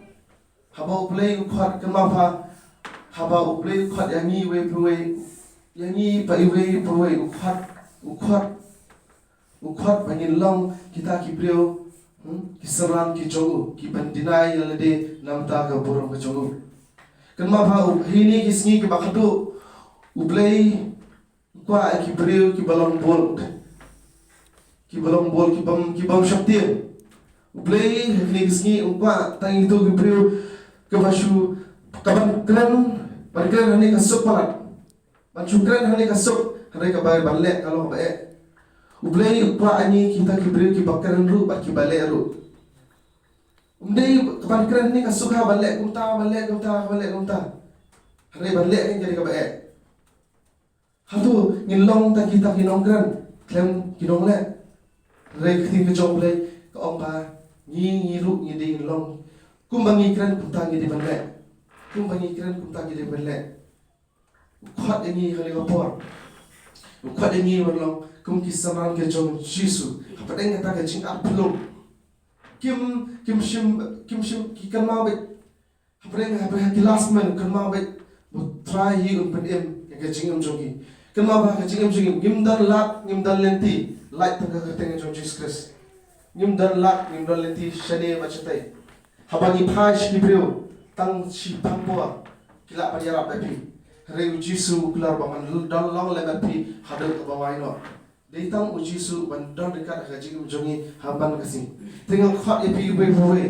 haba U Blei u khot, kynmaw ba haba U Blei u khot ïa ngi iwei pa iwei, ïa ngi pa iwei pa iwei, u khot, u khot, u khot ba ngin long kita ki briew, hmm, ki synran ki jong u, ki ban deny ïa lade na bynta ka burom ka jong u. Kynmaw ba u, ha kine ki sngi kiba khatduh, U Blei u kwah ïa ki briew kiba long bold, kiba long bold, ki bym, ki bym sheptieng. U Blei ha kine ki sngi u kwah tang ïa kito ki briew kiba shu, ka ban kren, ban kren ha kane ka suk palat. Ban shu kren ha kane ka suk, hynrei kaba, ban leh ka long kaba eh. U Blei u kwah ïa ngi kita ki briew kiba kren ruh bad kiba leh ruh. Um dei ka ban kren ha kane ka suk ha ban leh kumta, ban leh kumta, ban leh kumta. Hynrei ban leh ka dei kaba eh. Hato ngin long tang kita ki nongkren khlem ki nongleh? Hynrei ka ktien ka jong U Blei ka ong ba ngi, ngi ruh ngi dei ngin long. Kumba ngi kren kumta ngi dei ban leh. Kumba ngi kren kumta ngi dei ban leh. U khot ïa ngi ha kane ka por. U khot ïa ngi ban long kum ki synran ki jong U Jisu. Hapdeng kata ka jingarphyllung, kim, kim shym, kim shym, ki kynmaw beit. Hapdeng, hapdeng ki last man, kynmaw beit ba U Trai hi un pynim ïa ka jingim jong ki. Kynmaw ba ka jingim jong ngi, ngim don lad, ngim don lynti, lait tang ka kyrteng jong U Jisu Khrist. Ngim don lad, ngim don lynti shane bad shatei. Haba ngi phai sha ki briew, tang shiphang por ki lah ban ïarap bad phi. Hynrei U Jisu u kular ba ngan don long lem bad phi haduh kaba wai noh. Dei tang U Jisu ban don ryngkat ha ka jingim jong ngi ha man ka sngi. Te nga khot ïa phi uwei pa uwei,